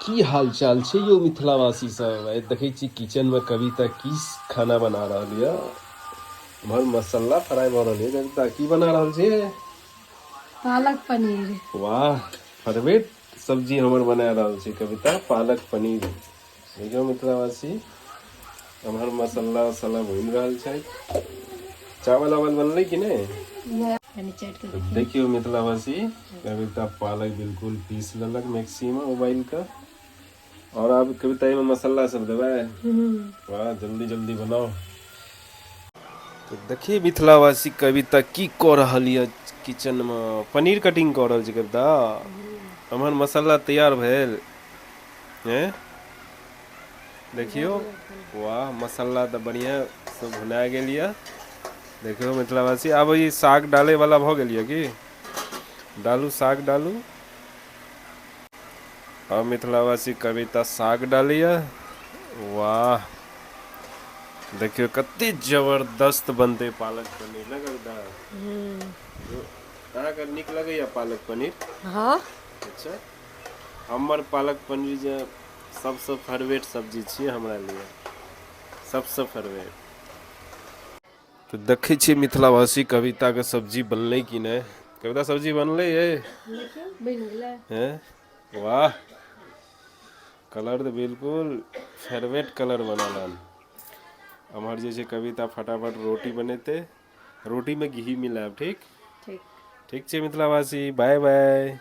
की हाल चाल छै यौ मिथिलावासी सब। आइ देखै छी किचन में कविता की खाना बना रहल यऽ। उम्हर मसाला फ्राई भऽ रहल यऽ। कविता की बना रहल छी? पालक पनीर। वाह, फेवरेट सब्जी हमर बना रहल छी कविता, पालक पनीर। देखियौ मिथिलावासी, एम्हर मसाला उसाला भुनि रहल छै। चावल उवल बनलै कि नहि? कनि चाटि कऽ तऽ देखियौ मिथिलावासी, कविता पालक बिल्कुल पीस लेलक मिक्सीमे उबालि कऽ। और आब कविता एहिमे मसाला सब देबै। वाह, जल्दी जल्दी बनाओ। तऽ देखिए मिथिलावासी, कविता की कऽ रहल यऽ किचनमे। पनीर कटिंग कऽ रहल छै कविता। एम्हर मसाला तैयार भेल हैं, देखियौ। वाह, मसाला तऽ बढ़िआँ से भुना गेल यऽ। देखियौ मिथिलावासी, आब ई साग डालै वाला भऽ गेल यऽ की? डालू, साग डालू। आब मिथिलावासी, कविता साग डालैया। वाह, देखियौ कते जबरदस्त बनतै पालक पनीर ने कविता? अहाँके नीक लगैया पालक पनीर? हँ। अच्छा, हमर पालक पनीर जे सबसँ फेवरेट सब्जी छियै हमरा लिए, सबसँ फेवरेट। तऽ देखै छियै मिथिलावासी, कविताके सब्जी बनलै कि नहि। कविता, सब्जी बनलै ये? देखियौ, बनि गेलै। हैं, वाह, कलर तऽ बिल्कुल फेवरेट कलर बनल हन। एम्हर जे छै कविता फटाफट रोटी बनेतै, रोटीमे घी मिलायब। ठीक? ठीक। ठीक छै मिथिलावासी, बाय बाय।